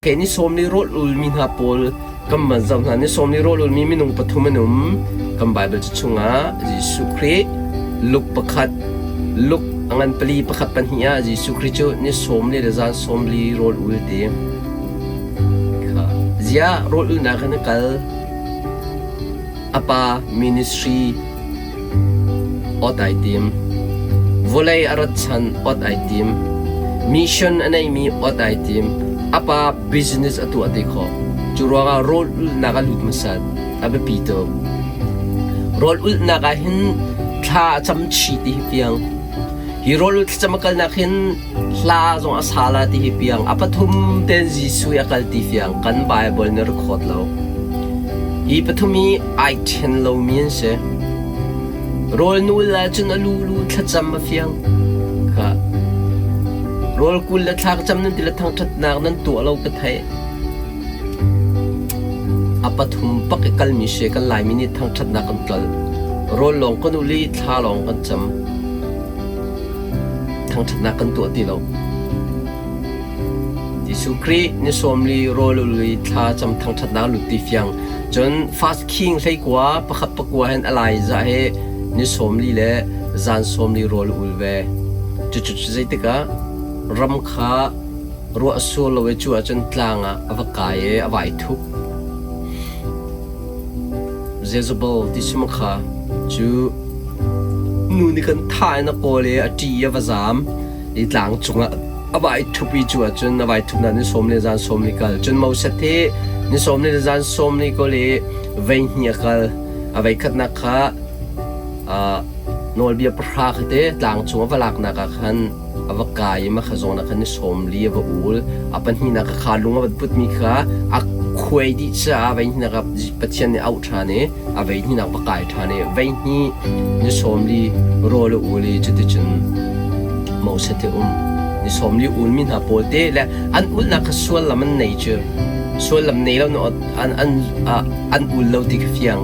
Kei ni sawmli rawl ulmi hna pawl kan van zoh hna. Ni sawmli rawl ulmi minung pathum an um. Kan Baibal ca chungah Jesuh Khrih Luke pakhat Luke a ngan pali pakhat pahnih ah Jesuh Khrih cu ni sawmli le zan sawmli rawl ul ti. Kha ziah rawl ulnak in a kal? A pa ministry Awt ai tim. Vawlei a rat chan awt ai tim. Mission a neimi awt ai tim. A pa business a tuah te khawh. Cu ruangah rawl ulhnak a lut hmasat. A biapi tuk. Rawl ulhnak ah hin thla a cam chih ti hi fiang. Hi rawl ulh thlacam a kalnak hin hla zong a sa la ti hi piang. A pathum ten Jesuh i a kal ti fiang. Kan Bible nih record lo. Hi pathum hi ai ṭhen lomi an si. Rawl nul ahcun a lulu thlacam a fiang. Kha. Rawl kul le thla ka cam nan ti le thangṭhatnak nan tuah lo ka theih. A pathum pak i kalmi si kan Laimi nih thangṭhatnak kan tlolh. Rawl lawng kan ul i thla lawng kan cam. Thangṭhatnak kan tuah ti lo. Jesuh Khrih ni sawmli rawl ul i thla cam thangṭhatnak lut ti fiang. Cun First King hleikua pakhat pakua hin a lai zah hi ni sawmli le zan sawmli rawl ul ve. Cucu zeitikah ram kha ruah sur lo i cu ahcun tlang ah a va kai i a vai thup. Jezebel ti si maw kha cu nu nih kan thah in a kawl i a ṭih i a va zaam i tlang cungah a vai thup i cu ahcun a vai thupnak ni sawm le zan sawm li kal. Cun Moses hi ni sawm le zan sawm li kawl i vei hnih a kal. A vei khatnak kha nawlbia pahra kha te tlang cung a va laknak ah khan a va kai i mah kha zawn ah khan ni sawm li a va ul. A pahnihnak kha kha lung a van putmi kha a khuai dih caah a veihnihnak ah Pathian nih a auh ṭhan i a veihnihnak va kai ṭhan i veihnih ni sawm li rawl a ul i cuticun Moses te um. Ni sawm li ulmi hna pawl te le an ulnak kha suallam an nei cu suallam nei lo an an an ul lo ti kha fiang.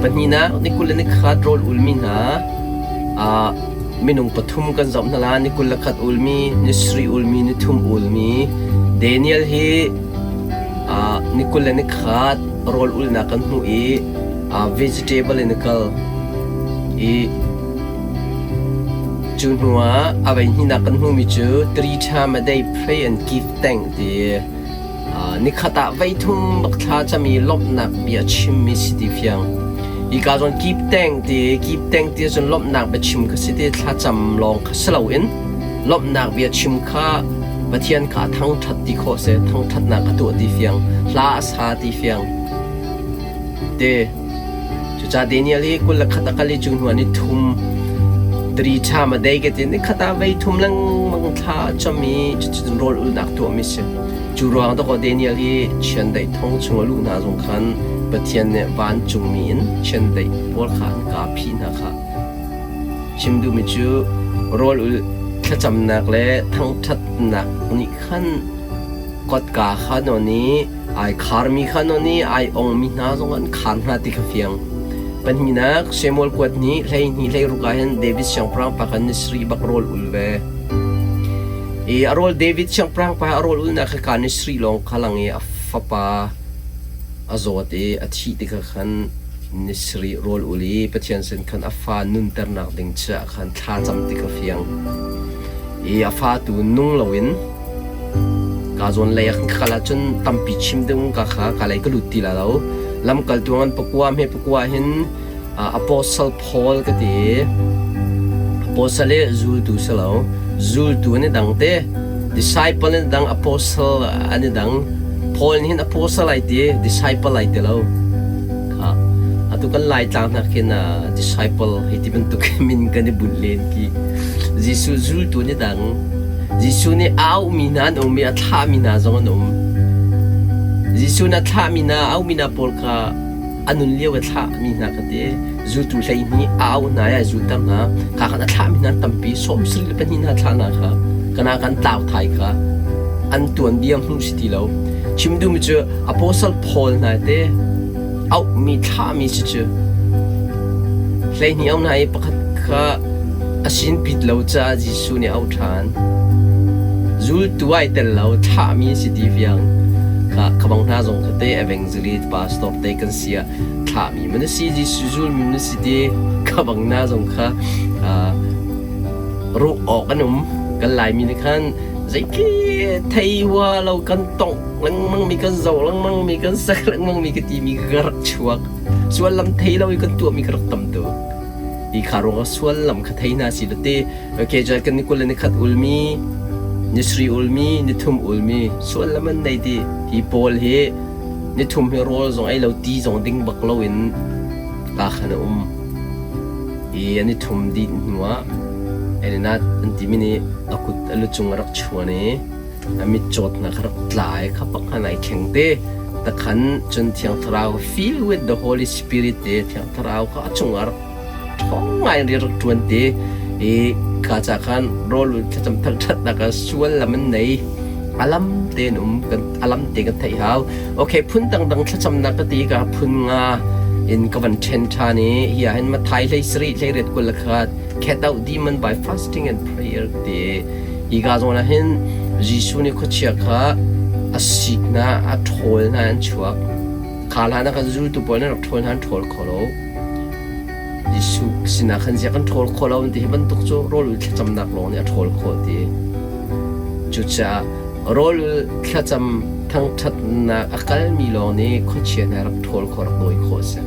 Pahnihnak ni 20 le ni khat rawl ulmi hna minung pathum kan zoh hna la ni 21 ulmi ni sarih ulmi ni thum ulmi Daniel hi ni 20 le ni khat rawl ulnak kan hmuh i vegetable in a kal i cu hnu ah a vei hnihnak kan hmuhmi cu three time a day pray and give thank ti Nikhat ah voithum bak thla cam i lawmhnak bia chimmi si ti fiang. Hika zawn kip teng ti kip teng ti cun lawmhnak biachim kha si ti thlacam lawng kha si loin lawmhnak bia chim kha Pathian kha thangṭhat ti khawh si thangṭhatnak a tuah ti fiang hla a sa ti fiang te Cucaah Daniel hi 21 a kal i cu hnu ah ni thum tari ṭham a dei ka ti ni khat ah vei thum lengmang thla a cam i cuticun rawl ulnak tuahmi si. Cu ruang dawkaw Daniel hi chiandeih thong chung a luh hna zong khan Pathian nih vancungmi in chiandeih pawl kha an kaa phih hna kha. Chim duhmi cu rawl ul thlacamnak le thangṭhatnak nih khan kotka kha nawn i Ai kharmi kha nawn i ai ongmi hna zong an khar hna ti kha fiang. Pahnihnak, Samuel kuat nih 12 16 ah hin David siangpahrang pa kha ni sarih bak rawl ul ve. I a rawl David siangpahrang pa a rawl ulnak kha ka ni sarih lawng kha lang i a fapa a zawt i a thih tikah khan ni sarih rawl ul i Pathian sin khan a fa nunternak ding caah khan thla cam ti kha fiang. I a fa tu nung loin Ka zawn lei ah khan ka kal ahcun tampi chim ding ka kha ka lei ka lut ti la lo. Lamkaltu ngan pakua hme pakua hin Apostle Paul ka ti i Apostle hi zultu si lo. Zultu an i dang te. Disciple an i dang, Apostle an i dang. Paul nih hin Apostle ai ti, disciple ai ti lo. Kha atu kan Laitlang hna khin disciple hei ti bantuk min kan i bunh len ki. Jesuh zultu an i dang. Jesuh nih a auhmi hna an um i a thlahmi hna zong an um. Jesuh nih a thlahmi hna, a auhmi hna pawl kha a nun lio i a thlahmi hna kha ti zultu 12 a auh hna i a zulter hna. Kha khan a thlahmi hna an tampi, 74 hna thlah hna kha kana kan tlau thai kha an tuanbia hmuh si ti lo. Chim duhmi cu Apostle Paul hna te auhmi thlahmi si cu 12 auh hna i pakhat kha a sinpit lo caah Jesuh nih a auh ṭhan. Zultu ai tel lo, thlahmi a si ti fiang. Kha khabang hna zong kha te evangelist pastor te kan si ah thlahmi man si Jesuh zulmi man si ti khabang hna zong kha ruh awk an um. Kan Laimi nih khan zeiti thei hua lo kan tongh lengmang mi kan zoh lengmang mi kan sak lengmang mi ka timi ka rak chuak. Suallam thei lo i kan tuahmi ka rak tam tuk. Hi kha ruangah suallam kha thei hna si te okay jal kan ni kul le ni khat ulmi ni sri ulmi ni thum ulmi suallam an nei ti hi pawl hi ni thum hi rawl zong ei lo ti zong ding bak lo in ka khan a um i an i thum dih hnuah Elinat an timi nih a kut a lu cung a rak chuan i a mitcawtnak a rak tla i kha pak khan ai thleng te. Takhan cun Thiang Thlarau fill with the Holy Spirit te Thiang Thlarau kha a cungah rak ṭhawng ngai in rak ṭuan te i kha ca khan rawl thlacam thangṭhatnak ah sual lam an nei. A lam tein um kan a lam te kan theih hau. Okay, phun dangdang thlacamnak ka ti ka phun nga in ka van ṭhen ṭhan i hi ah hin Matthai hlei sarih hlei riat 21 cast out demon by fasting and prayer ti Hi ka zawn ah hin Jesuh nih khuachia kha a sik hna, a ṭhawl hna an chuak. Kha hlan ah khan zultu pawl nih rak ṭhawl hna an ṭhawl kho lo. Jesuh sinah khan ziah kan ṭhawl khawh lo an ti hi bantuk cu rawl ul thlacamnak lawng nih a ṭhawl khawh ti. Cucaah rawl ul thlacam thangṭhatnak a kalmi lawng nih khuachia hna rak ṭhawl khawh rak dawi khawh a si.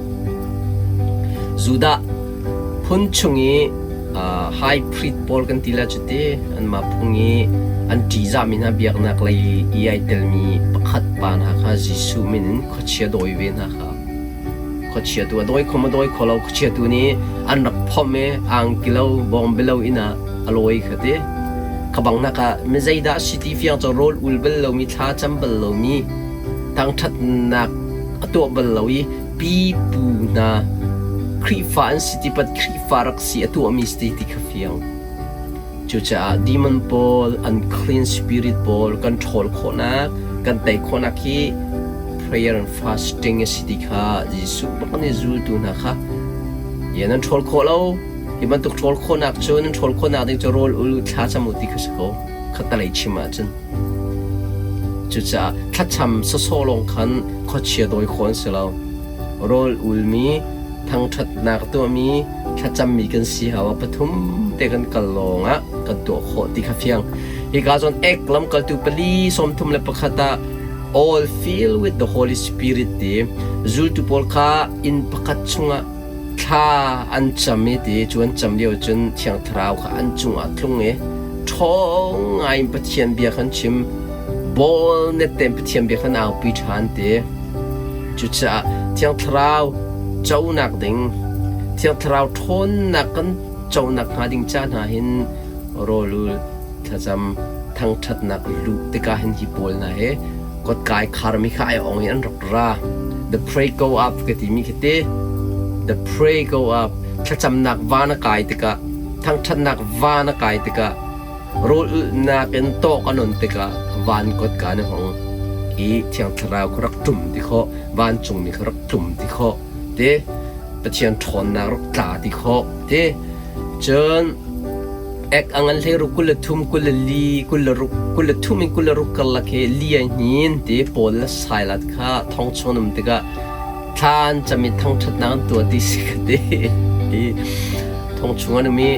Judah phun chung i High priest pawl kan ti lai cu ti anmah phung i an ṭihzahmi hna biaknak lei i ai telmi pakhat pa hna kha Jesuh min in khuachia dawi ve hna kha khuachia tu a dawi kho maw dawi kho lo khuachia tu nih an rak phomh i angki lo bawngbi lo inn ah a lawi kha ti kha bang nak ah mi zeidah a si ti fiang cu rawl ul bal lomi thla cam bal lomi thangṭhatnak a tuah bal lo i pipu hna Khrihfa an si ti pat Khrihfa rak si a tuahmi si ti kha fiang. Cucaah demon pawl, unclean spirit pawl kan ṭhawl khawhnak, kan tei khawhnak hi prayer and fasting a si ti kha Jesuh bak nih zultu hna kha ya nan ṭhawl khawh lo. Hi bantuk ṭhawl khawhnak cu nan ṭhawl khawhnak ding cu rawl ul thla cam u ti kha si ko. Khattalei chim ahcun. Cucaah thlacam sawsawh lawng khan khuachia dawi khawh an si lo. Rawl ulmi, thangṭhatnak tuahmi, thlacammi kan si hau ah pathum te kan kal lawngah kan tuah khawh ti kha fiang. Hika zawn ek lamkaltu pali 31 ah all filled with the Holy Spirit ti zultu pawl kha inn pakhat chungah Thla an cam i ti cu an cam lio cun Thiang Thlarau kha an cungah a tlung i ṭhawng ngaiin Pathian bia kha an chim. Bawl net tein Pathian bia kha an aupi ṭhan ti. Cucaah Thiang Thlarau conak ding, Thiang Thlarau ṭhawnnak kan conak hnga ding ca hna hin rawlul thlacam thangṭhatnak luh tikah hin hi pawl hna hi kotkai kharmi kha ai ong i an rak ra. The pray go up ka timi khi ti. The pray go up. Thlacamnak van a kai tikah, thangṭhatnak van a kai tikah, rawl ulhnak in tawk a non tikah van kotka na hong i Thiang Thlarau kha rak ṭum ti khawh, vancungmi kha rak tlum ti khawh ti, Pathian ṭhawnnak rak tla ti khawh ti. Cun Ek a ngan hleiruk 23, 24, 26, 23 in 26 karlak hi li ai hnin ti Paul le Silas kha thong chung an um tikah thla an cam i thangṭhatnak an tuah ti si ka ti. I thong chung an um i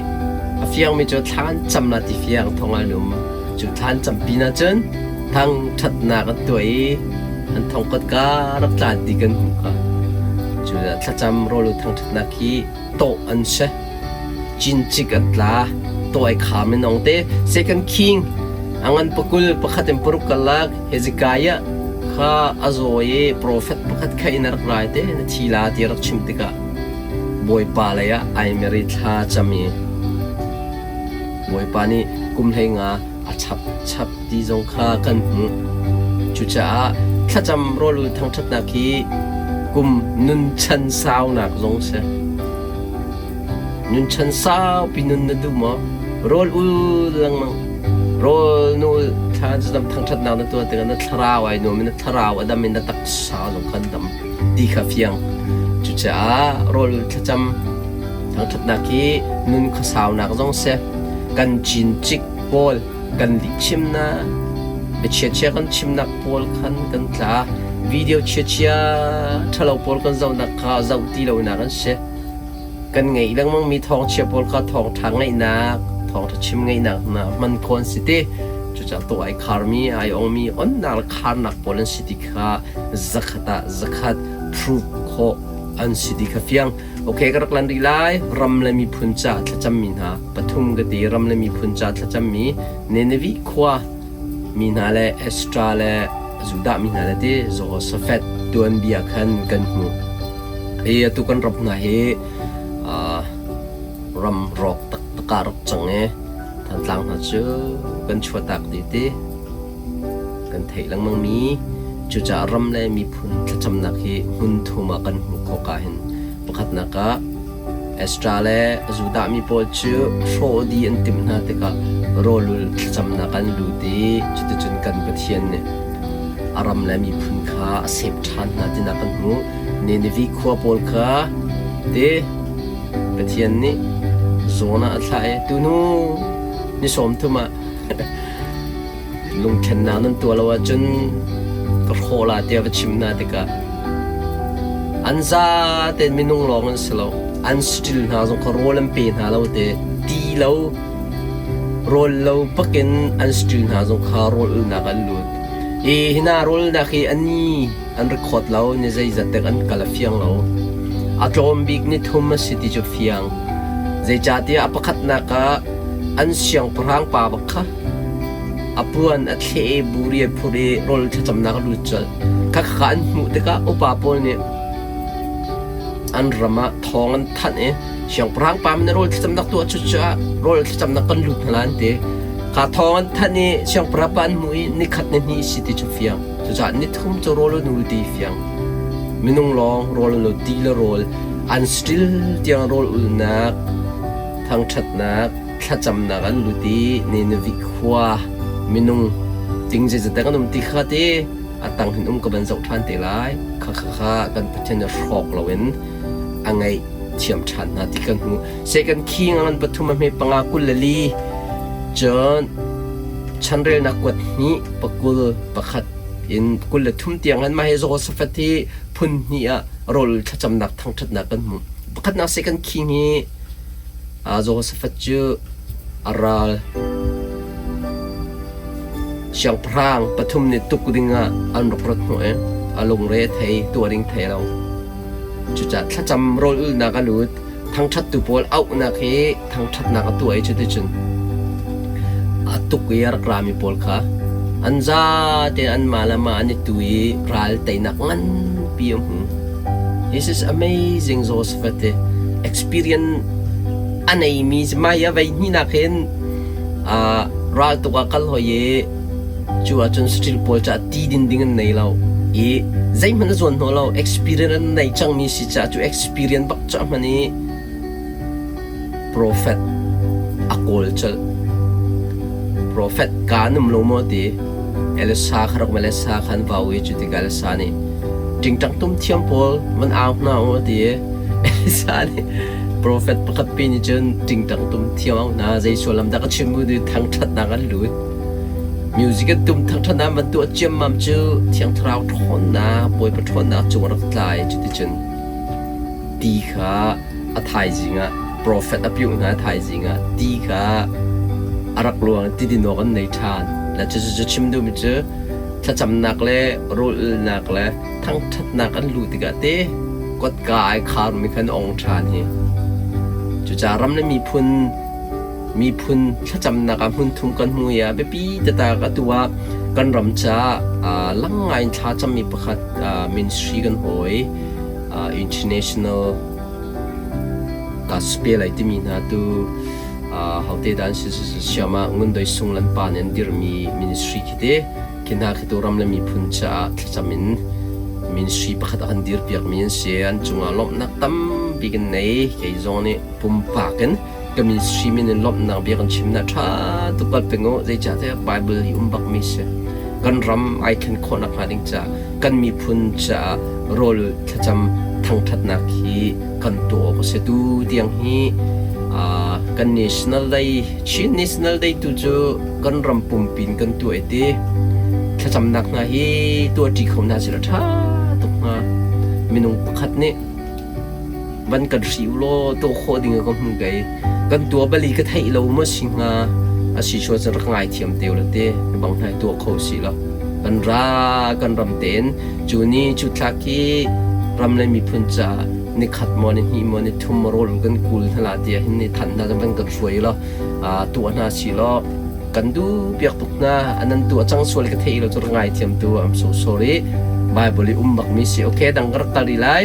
a fiangmi cu thla an cam la ti fiang thong an um. Cu thla an cam pin ahcun thangṭhatnak an tuah i an thong kotka rak tla ti kan hmuh kha. Cu thlacam rawl u thangṭhatnak hi tawh an si. Cincik an tla. Tawi kham in ong te. Second King a ngan pakul pakhat in paruk kalak Hezekiah kha a zaw i profet pakhat kha in a rak rai te na thi la ti a rak chim tikah Bawipa lei ah ai mer i thla cam i Bawipa nih kum 15 a chap chap ti zong kha kan hmuh. Cucaah thlacam rawlul thangṭhatnak hi kum nunchan saunak zong si. Nunchan saupi nun na duh maw? Rawl ul lengmang. Rawl nu thla dam thangṭhatnak na tuah tikah na thlarau ai nuam i na thlarau a dam i na taksa zong kha dam ti kha fiang. Cucaah rawl ul thlacam thangṭhatnak hi nun khuasaunak zong si. Kan cincik pawl kan lihchimnak. Biachiachia kan chimnak pawl khan kan tla. Video chiachia ṭhalo pawl kan zohnak kha zoh ti lonak an si. Kan ngeih lengmangmi thawngchia pawl kha thawngṭha ngaihnak, thawngṭha chim ngaihnak hna hman khawh an si ti. Cucaah tawh ai kharmi, ai ongmi, onnak le kharnak pawl an si ti kha zakhat ah zakhat proof khawh an si ti kha fiang. Okay, ka rak lan rih lai. Ram le miphun ca thlacammi hna pathum ka ti. Ram le miphun ca thlacammi Nineveh khua mi hna le Ezra le Judah mi hna le ti Jehoshaphat tuanbia khan kan hmuh. Hi atu kan ram hna hi ram rawk taktak ah rak cang i Thantlang hna cu kan chuahtak dih ti kan theih lengmangmi cucaah ram le miphun thlacamnak hi hmun thum ah kan hmuh khawh ka hin pakhatnak ah Ezra le Judah mi pawl cu hrawh dih an timh hna tikah rawlul thlacamnak an lut i cuticun kan Pathian nih a ram le miphun kha a sep ṭhan hna tinak kan hmuh. Nineveh khua pawl kha te Pathian nih Jonah a thlah i tuhnu ni 30 ah lungthlennak nan tuah lo ahcun ka hrawh la tiah va chim hna tikah an zatein minung lawng an si lo an saṭil hna zong kha rawl an pe hna lo te ti lo rawl lo bakin an saṭil hna zong kha rawl ulnak an lut i hina rawlnak hi ani an record lo ni zeizat tek an kal a fiang lo a tlawm bik ni thum a si ti cu fiang zeicahtiah a pakhatnak ah an siangpahrang pa bak kha a puan a thleh i buri a phurh i rawl thlacamnak a lut colh. Khakha an hmuh tikah upa pawl nih an ram ah thawng an thanh i siangpahrang pa min rawl thlacamnak tuah cucaah rawl thlacamnak kan lut hna lai an ti. Kha thawng an thanh i siangpahrang pa an hmuh i nikhat ni hnih si ti cu fiang. Cucaah nithum cu rawl an ul ti fiang. Minung lawng rawl an ul ti le rawl an still tiang rawl ulnak thangṭhatnak thlacamnak an lut i Nineveh khua minung ting zeizat kan um ti kha ti a tang hin um ka van zoh ṭhan te lai kha kha kha kan Pathian nih hrawk loin a ngaih thiam ṭhan hna ti kan hmu second king an pathum a hme panga 24 cun chanrelnak kuat hnih pakul pakhat in 23 tiang han mah hi Jehoshaphat hi phun hnih ah rawl thlacamnak thangṭhatnak kan hmu pakhatnak second king hi Jehoshaphat cu a ral siangpahrang pathum nih tuk dingah an rak rat hnawh i a lungre a thei, tuah ding thei lo. Cucaah thlacam rawl ulhnak a lut, thangṭhattu pawl auhnak hi thangṭhatnak a tuah i cuticun a tuk i a rak rami pawl kha an zatein anmah le mah an i tu i ral teinak nganpi a hmu. This is amazing Jehoshaphat hi experience a neimi mah hi a vei hnihnak hin raltuk ah kal hoi i cu ahcun saṭil pawl caah ti din ding an nei lo i zeihmanh a zuan hnawh lo experience an nei cangmi si caah cu experience bak cu a hman i Profet a kawl colh. Profet kaa an um lo maw ti Elisa kha rak Elisa kha an vau i cu tikah Elisa nih ṭingṭang tum thiam pawl van au hna u a ti i Elisa nih profet pakhat pi nih cun ṭingṭang tum thiam au hna zei sullam dah ka chim u ti thangṭhatnak an lut. Music an tum thangṭhatnak an van tuah ciammam cu Thiang Thlarau ṭhawnnak Bawipa ṭhawnnak cung a rak tla i cuticun ti kha a thaizing ah profet a piuh hna thaizing ah ti kha a rak luang ti din awk an nei ṭhan. Le cucu chim duhmi cu thlacamnak le rawlulnak le thangṭhatnak an luh tikah te kotka ai kharmi khan ong ṭhan hi. Cucaah ram le miphun miphun thlacamnak ah hmun thum kan hmu i a biapi taktak atu ah kan ram caah lang ngai in thla cammi pakhat ministry kan hawi international gospel ai timi hna tu hote dan si siam ah ngundoi sung lan pa nih an dirmi ministry khi te khi hna khi tu ram le miphun caah thlacam in ministry pakhat a kan dir piak mi an si an cungah lawmhnak tampi kan nei kei zong nih pumpak in ka ministry min in lawmhnak bia kan chim na ṭha tuk kal peng u zeicahtiah Bible hi um bak mi si kan ram ai thlen khawh nak hnga ding caah kan miphun caah rawl thlacam thangṭhatnak hi kan tuah awk a si tu tiang hi kan national day Chin National Day tu cu kan ram pumpi in kan tuah i ti. Thlacamnak hna hi tuahṭi kho hna sih law ṭha tuk hnga. Minung pakhat nih van kan hri u law tuah khawh ding ah ka hmu kei. Kan tuah bal i ka theih lo maw si hnga? A si sual cun rak ngaithiam te u law ti bang hna hi tuah kho si law kan ra kan ram tein cu ni cu thla khi ram le miphun caah nikhat maw ni hnih maw ni thum maw rawl kan kul hna la tiah hin ni than hna van kan hruai law tuah hna si law kan duh piak tuk hna. Anan tuah cang sual ka thei lo cu rak ngaithiam tu. I'm so sorry. Bible i um bak mi si. Okay, dang ka rak kal rih lai.